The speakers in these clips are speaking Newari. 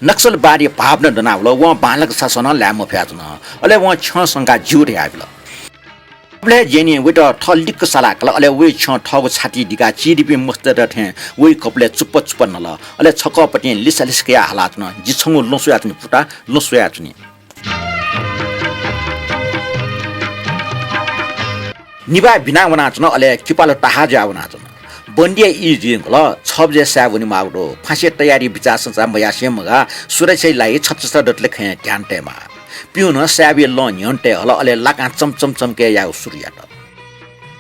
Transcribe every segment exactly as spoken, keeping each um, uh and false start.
नक्सलवादी भावना दनावल, वं बांलाक सासः नं लाये मफयाच्वन। अले वं छ्यं संकाः ज्यू धयाबिल। अबलय् जेनी वइत थः लिक्क सालाकल, अले वइ छ्यं थःगु छाति दिकाः चिधीपिं मस्तय्त थें वइ कपालय् चुप्प चुप्प नल। अले छकःपतिं लिसा लिसा कयाः हालाच्वन, जि छंगु लँ स्वयाच्वने पुता, लँ स्वयाच्वने। निभाः बिना वनाच्वन, अले किपाल ताहा जुया वनाच्वन। बन्दीया ई जुइधुंकल, छ बजे साय् वनेमाःगु दु। फाँसीया तयारी बिचाः सचाः मयासें मगाः, सुरक्षाया लागि छचाःचा दतले खँय् ध्यान तयेमाः। पिउनं साय्‌या लँ न्ह्यःने तये हल, अले लाकां चमचम चमके यायेगु सुरु यात।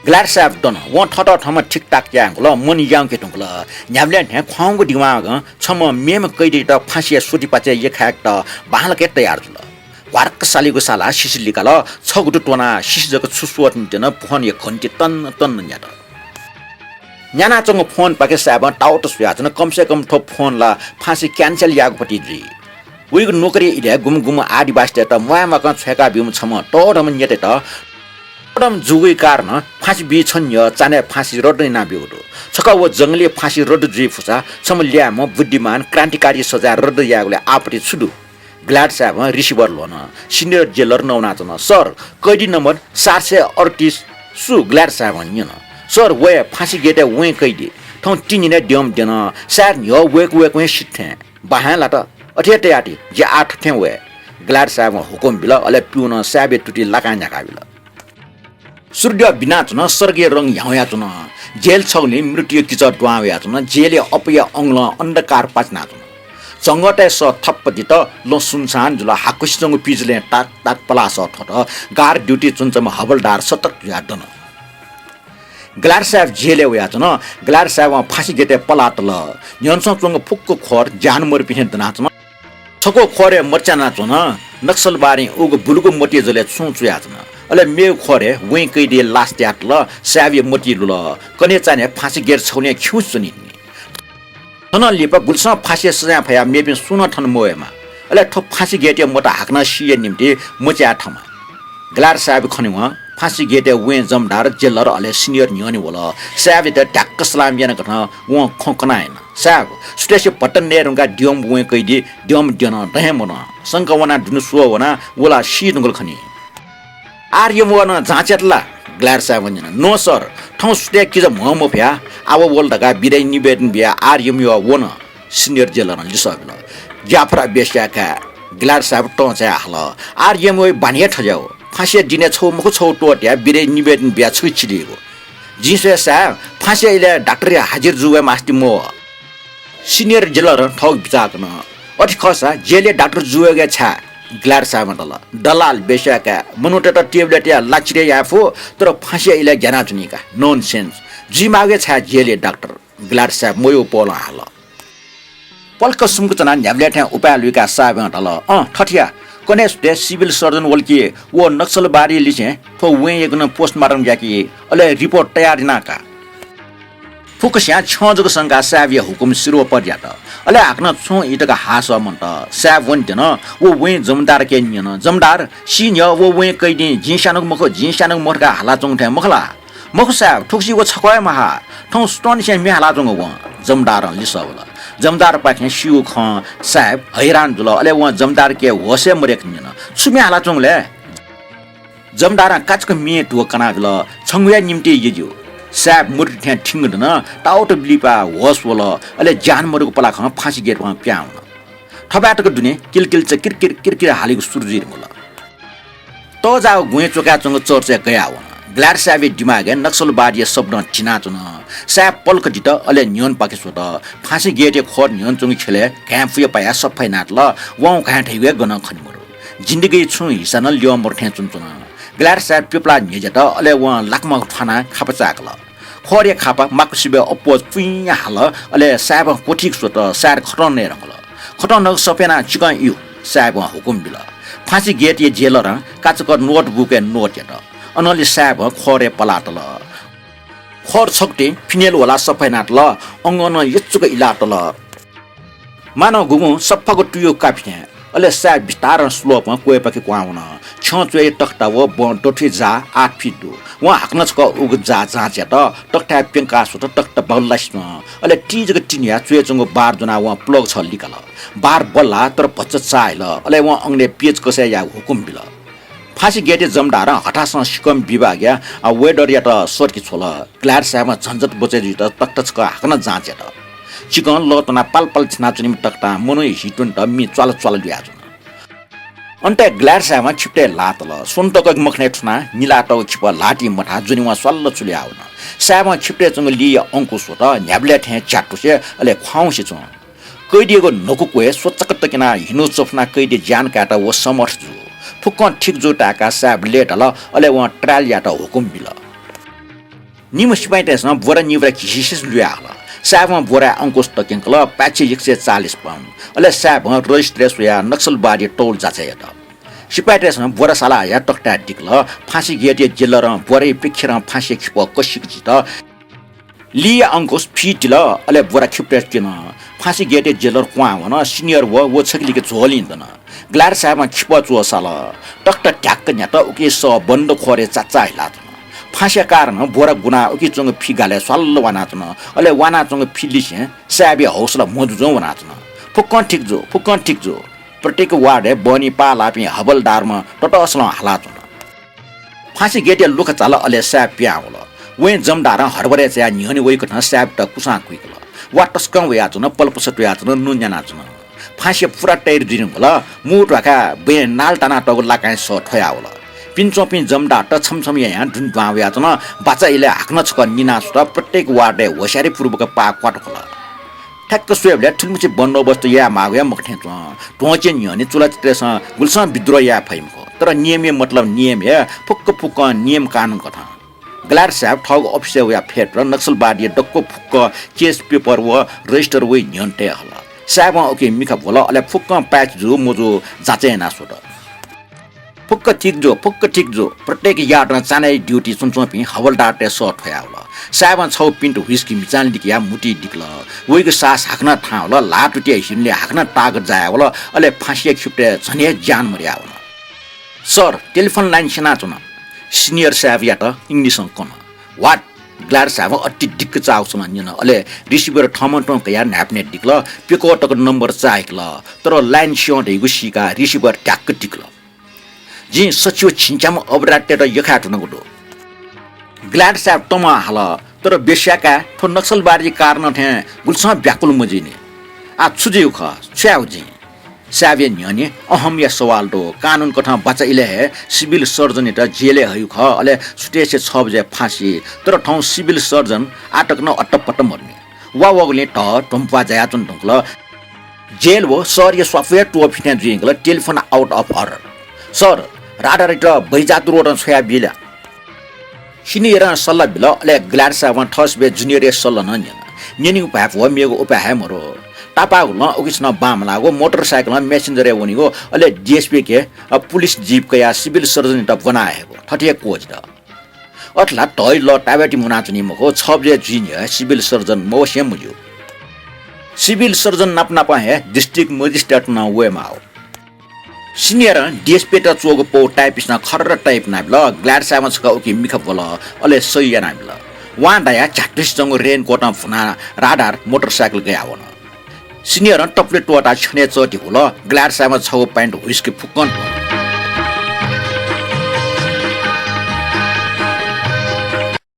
ग्लाड साय् दन, वं थःत थःम्हं ठिकठाक याये धुंकल, मन याउँके धुंकल। न्ह्याबलें थें ख्वाउँगु दिमागं छम्ह मेम्ह कैदीयात फाँसीया स्वतिपाँचय् यख्खायेकेत बांलाक हे तयार जुल। ह्वार्क सालीगु सालाः सिसि लिकाल, छगू दु त्वनाः सिसि जक छु स्वःतिनि त्यन, फोनया घन्टी तन्न तन्न न्यात। न्यानाच्वंगु फोनपाखे साय्‌बं ताउत स्वयाच्वन, कम से कम थ्व फोन ला फाँसी cancel याःगु पति जुइ। वइगु नोकरी इलय् गुम्ह गुम्ह आदिवासीतय्‌त म्वाय्‌म्वाकं छ्वय्‌का ब्यूम्ह छम्ह तःधंम्ह नेतय्‌त तःधंम्ह जूगुया कारणं फाँसी बी छन्हु न्ह्यः चान्हय् फाँसी रद्द यानाब्यूगु दु। छकः व जंगली फाँसी रद्द जुइ फुसा छम्ह ल्याय्‌म्ह बुद्धिमान क्रान्तिकारी सजाय रद्द यायेगुलय् आपत्ति छु दु? ग्लाड साय्‌बं receiver ल्ह्वन। Senior jailer नं वनाच्वन। सर, कैदी नम्बर सात सय अड्तिस सु? ग्लाड साय्‌बं न्यन। सर, व हे फाँसी गेटय् वँय् कैदी। थौं तीन दिनय् द्यःम्ह द्यन। सायद न्ह्यः वय्‌क वय्‌क हे सित थें। बाहां लात। अथे हे तयाति, जि आः थथें वये। ग्लाड साय्‌बं हुकुम बिल, अले पिउनं साय्‌बया तुति लाकां न्ह्याकाबिल। सूर्य बिनाच्वन, सर्गया रंग ह्याउँयाच्वन। जेल छगुलिं मृत्युया किचः दुहां वयाच्वन। जेलया अप्वःया अंगलं अन्धकार पाचिनाच्वन। झंगःतय् सः थप्प दित, लँ सुनसान जुल। हाकुसे च्वंगु पिजुलय् ताक ताक पलाः सः थ्वत। Guard duty च्वनाच्वंम्ह हवलदार सतर्क जुयाः दन। ग्लाड साय्‌ब जेलय् वयाच्वन। ग्लाड साय्‌बं फाँसी गेटय् पलाः तल। न्ह्यःने च्वंगु फुक्क ख्वहर ज्यानमरुपिं थें दनाच्वन। छकू ख्वहरय् मचायानाच्वन। नक्सलवादीं उगु बुलुगु मतिइ जलय् छुं चुयाच्वन। अले मेगु ख्वहरय् वँय् कैदीया लास तयातल। साय्‌बया मतिइ लुल। कन्हय् चान्हय् फाँसी गेट छगुलिं खिउँसे च्वनीतिनि। थनं लिपा गुलिसं फाँसीया सजाँय फयाः मेपिं सुं नं थन मवयेमा। अले थ्व फाँसी गेटया मत हाकनं सीया निंतिं मचाये थमा। ग्लाड साय्‌ब खनेवं फाँसी गेटय् वँय् जमदार, जेलर अले senior न्ह्यःने वल। साय्‌बयात ढ्याक्क सलाम यानाकथं वं खँ कना हन। साय्‌ब, सुथय्‌से भत्ता नये धुंकाः द्यःम्ह वँय् कैदी द्यःम्ह द्यन, दँ हे मदँ। संका वनाः दुने स्वः वना, व ला सी धुंकल खनी। आरएमओ नं जाँच यात ला? ग्लाड साय्‌बं न्यन। No sir, थौं सुथय् किजा म्हं मफया, आः वल धकाः विदाइ निवेदन बियाः आरएमओ वन। Senior जेलरं लिसः बिल। ग्याफरा बेस्याकाय्, ग्लाड साय्‌ब तं चायाः हाल। आरएमओया बानी हे थज्याःगु। फाँसीया दिनय् छगू मखु छगू त्वःतायाः विदाइ निवेदन बियाः छगू चिलीगु। जिं स्वये साय्‌ब, फाँसीया इलय् डाक्टरया हाजिर जू वये मास्ति मवः। Senior जेलरं थःगु बिचाः कन। अथे खःसा जेलय् डाक्टर जू वयेगु हे छाय्? ग्लाड साय्‌बं धाल। दलाल बेस्याकाय्, मनूतय्‌त टेबुलय् तयाः लाचिरय् याये फु, तर फाँसीया इलय् ग्यानाच्वनी का। Nonsense। जुइमाःगु हे छाय् जेलया डाक्टर? ग्लाड साय्‌बं मयू पलं हाल। पलख सुम्क च्वनाः न्ह्याबलें थें उपाय लुइकाः साय्‌बं धाल, अँ, थथे या, कन्हय् सुथय् civil surgeon वल कि व नक्सलवादीलिसें थ्व वँय्‌यागु नं postmortem याकी, अले report तयार याना का। फुक्कस्यां छ्यं जक संकाः साय्‌बया हुकुम शिरोपद यात। अले हाकनं छुं ई तक हाःसः मन्त। साय्‌ब वने त्यन। व वँय् जमदारके न्यन, जमदार, सी न्ह्यः व वँय् कैदीं जिं स्यानागु मखु, जिं स्यानागु मखु धकाः हालाच्वंगु थें मखु ला? मखु साय्‌ब, थुगुसी व छकः हे महा। थौं सुथंनिसें म्ये हालाच्वंगु वं। जमदारं लिसः वल। जमदारपाखें सीगु खं साय्‌ब हैरान जुल। अले वं जमदारके होश हे मदय्‌क न्यन, छु म्ये हालाच्वंगु लय्? जमदारं काचाक्क म्ये धुगु कनाबिल, छंगु हे निंतिं यज्यू। साय्‌ब मृत्यु थें थिंगु दन, ताउत लिपा होश वल, अले ज्यान मदुगु पलाखं फाँसी गेटपाखें पिहां वन। थपाय् तक दुने किलकिल च किरकिर किरकिर हालीगु सुरु जुइ धुंकल। तःजाःगु गुँइ च्वकाय् च्वंगु चर्चय् गयावन। ग्लाड साय्‌बया दिमागय् नक्सलवादीया शब्दं झिनाच्वन। साय्‌ब पलख दित, अले न्ह्यःनेपाखे स्वत। फाँसी गेटया ख्वहर न्ह्यःने च्वंगु ख्यलय् घाँय् फुया पायाः सफा यानातल। वं घाँय् धइगु हे गनं खने मदु। जिन्दगीया छुं हिस्सा नं ल्यं मरु थें च्वनाच्वन। ग्लाड साय्‌ब प्यपुलाः न्ह्यज्यात, अले वं लाकमाक थ्वानाः खापा चाय्‌कल। ख्वहरया खापा माकुसिबय् अप्वः चुइँ हाल, अले साय्‌बं क्वथीक स्वत, साय्‌ब खतं नये धुंकल। खतं नक सफा यानाः चिकं इयु, साय्‌बं हुकुम बिल। फाँसी गेटया जेलरं काचाक्क नोटबुकय् नोट यात। अनंलि साय्‌बं ख्वहरय् पलाः तल। ख्वहर छकूतिं फिनेल ह्वलाः सफा यानातल, अंगः नं यचुक इलातल। मानं गुगुं सफागु तुयुगु काफि थें। अले साय्‌ब बिस्तारं slopeं क्वय्‌पाखे क्वहां वन। छ्यं च्वय् तख्ता व बं दथुइ जाः आठ फिट दु। वं हाकनं छकः उगु जाः जाँच यात, तख्ताय् प्यंकाः स्वत, तख्ता बल्लासे च्वं। अले ति जक तिन्हुयाः च्वय् च्वंगु बार ज्वनाः वं plug छगः लिकाल। बार बल्लाः तर भचा चाःहिल, अले वं अंगलय् पेचकसय् यायेगु हुकुम बिल। फाँसी गेटया जमदारं हथासं सिकम विभागया, अ, वेडरयात सःतके छ्वल। ग्लाड साहेबं झन्झट बचय् जुइत तख्ता छकः हाकनं जाँच यात। चिकं लः त्वनाः पालपाल थिनाच्वनीम्ह तख्तां मनूया हि त्वनेत मि च्वाला च्वाला ल्हुयाच्वन। अन्तय् ग्लाड साहेबं खिपतय् ल्हाः तल। स्वन्हु तक मखनय् थुनाः निलातःगु खिपः ल्हातिइ मथाः ज्वनेवं स्वाल्ल चुलुयाः वन। साहेबं खिपतय् च्वंगु लीया अंकुश वत, न्ह्याबलें थें झ्यातुसे, अले ख्वाउँसे च्वं। कैदीयागु न्हकू क्वय् स्वचक तक्यनाः हिन्हु चफुनाः कैदीया ज्यान कायेत व समर्थ जू। फुक्कं ठीक जू धाय्काः साहेब लय्ताल, अले वं ट्रायल यायेत हुकुम बिल। निम्ह सिपाइँतय्सं ब्वरा निब्वरा घिसिसिस ल्हुयाहल। साहेबं ब्वराय् अंकुश तक्यंकल, पाय्छि एक सय चालिस पाउन्ड। अले साहेबं रजिस्टरय् स्वयाः नक्सलवादीया तौल जाँचय् यात। सिपाइँतय्सं ब्वरा साला हयाः तख्ताय् दिकल। फाँसी गेटया जेलरं ब्वराया प्यखेरं फाँसीया खिपः कसिक जित। लीया अंकुश फि तिल, अले ब्वरा खिपतय् च्वन। फाँसी गेटया जेलर क्वहां वन, सिनियर व, व छकिलिके झ्वःलिं दन। ग्लाड साहेबं खिपः च्वःसाल। तख्ता ध्याक्क न्ह्यात, उकी सः बन्द ख्वरय् चाचाः हिलाच्वन। फाँसीया कारणं ब्वरा गुनाः उकी च्वंगु फि गालय् स्वाल्ल वानाच्वन। अले वानाच्वंगु फि लिसें साहेबया हौसला मजुजुं वनाच्वन। फुक्कं ठीक जू, फुक्कं ठीक जू। प्रत्येक वार्डय् बहनी पाः लाःपिं हवलदारम्ह ततःसलं हालाच्वन। फाँसी गेटया लुखा चाल, अले साहेब पिहां वल। वँय् जमदारं हरबरय् चायाः न्ह्यःने वइकथं साहेबयात कुसां कुइकल। वा तसकं वयाच्वन, पलपस तुयाच्वन, नु न्यानाच्वन। फाँसीया पुरा तयारी जुइधुंकल। मू ध्वाखाय् बँय् नाल तानातःगु लाकांया सः थ्वयावल। पिने च्वंपिं जमदारत छम्ह छम्ह यायां दुने दुहां वयाच्वन। बाचा इलय् हाकनं छकः निनाः स्वत। प्रत्येक वार्डय् होशियारीपूर्वक पाः क्वातुकल। ठ्याक्क स्वयेबलय् थुलिमछि बन्दोबस्त यायेमाःगु हे मखु थें च्वं। ध्वंसे न्ह्यःने चुलाचित्रय्सं गुलिसं विद्रोह याये फइ मखु। तर नियमया मतलब नियम हे, फुक्क फुक्कं नियम कानुन कथं। ग्लाड साहेब थःगु अफिसय् वयाः फ्यतुल। नक्सलवादीया दक्व फुक्क केस पेपर व रजिस्टर वइ न्ह्यःने तये हल। साहेबं उकी मिखा भ्वल, अले फुक्कं पाय्छि जू मजू जाँचय् यानाः स्वत। फुक्क ठीक जू, फुक्क ठीक जू। प्रत्येक यार्डं चान्हय् ड्युटी च्वनाच्वंपिं हवलदारतय् सः थ्वयावल। साहेबं छगू पिन्ट व्हिस्की म्हिचां लिकयाः म्हुतुइ दिकल। वइगु साहस हाकनं थाहां वल, ल्हाः तुतिया हिन्हुलिं हाकनं ताकत जायावल, अले फाँसीया खिपतय् झन हे ज्यान मदयावन। सर, टेलिफोन लाइन स्यनाच्वन। सिनियर साहेबयात इङ्ग्लिसं कन। What? ग्लाड साहेबं अति दिक्क चाःगु स्वलं न्यन, अले रिसिभर थःम्हं तुं कयाः न्हाय्पनय् दिकल। प्यकः तक नम्बर चाःहिकल, तर लाइन स्यं धइगु सीकाः रिसिभर ध्याक्क दिकल। जिं सछि व झिंच्याम्ह अपराधीतय्त यख्खाय् धुनागु दु। ग्लाड साहेब तमं हाल, तर बेस्याकाय् थ्व नक्सलवादी कारणं थें गुलिसं व्याकुल मजुइनि। आः छु जुइगु खः, छु यायेगु जिं? साहेबया न्ह्यःने अहमया सवाल दु। कानुन कथं बाचा इलय् हे सिभिल सर्जनयात जेलय् हइगु खः, अले सुथय्से छ बजे फाँसी। तर थौं सिभिल सर्जन आः तक नं अत्तपत्त मदुनि। वा वःगुलिं धः ध्वंपुवा जायाच्वने धुंकल। जेल व शहरया स्वापू हे त्वःफिथें जुइगल। Telephone out of order। Sir, राडारयात बहिजातु रोडं छ्वयाबी ला? सिनियरं सल्लाह बिल, अले ग्लाड साहेबं थःसिबय् जुनियरया सल्लाह नं न्यन। न्यनीगु भाय् व मेगु उपाय हे मरु। तापाःगु लं उकिसनं बांमलाःगु, मोटरसाइकलं मेसेन्जरय् वनीगु, अले डिएसपीके, अ, पुलिस जिप कयाः सिभिल सर्जनयात ब्वना हयेगु। थथे हे क्वःजित। अथे ला धइ लः ताबेति मुनाच्वनी मखु, छ बजे जुइ न्ह्यः सिभिल सर्जन मवसें मज्यू। सिभिल सर्जन नाप नापं हे डिस्ट्रिक्ट मजिस्ट्रेट नं वयेमाःगु। सिनियरं डिएसपीयात च्वःगु पौ टाइपिस्टं खर्र टाइप यानाबिल। ग्लाड साहेबं छकः उकी मिखा ब्वल, अले सही यानाबिल। वं धयाः झ्यातुसे च्वंगु रेनकोटं भुनाः राडार मोटरसाइकल गयावन। सिनियरं तपुले त्वःताः छ्यनय् चःति हुल। ग्लाड साहेबं छगू पाइन्ट व्हिस्की फुक्कं त्वल।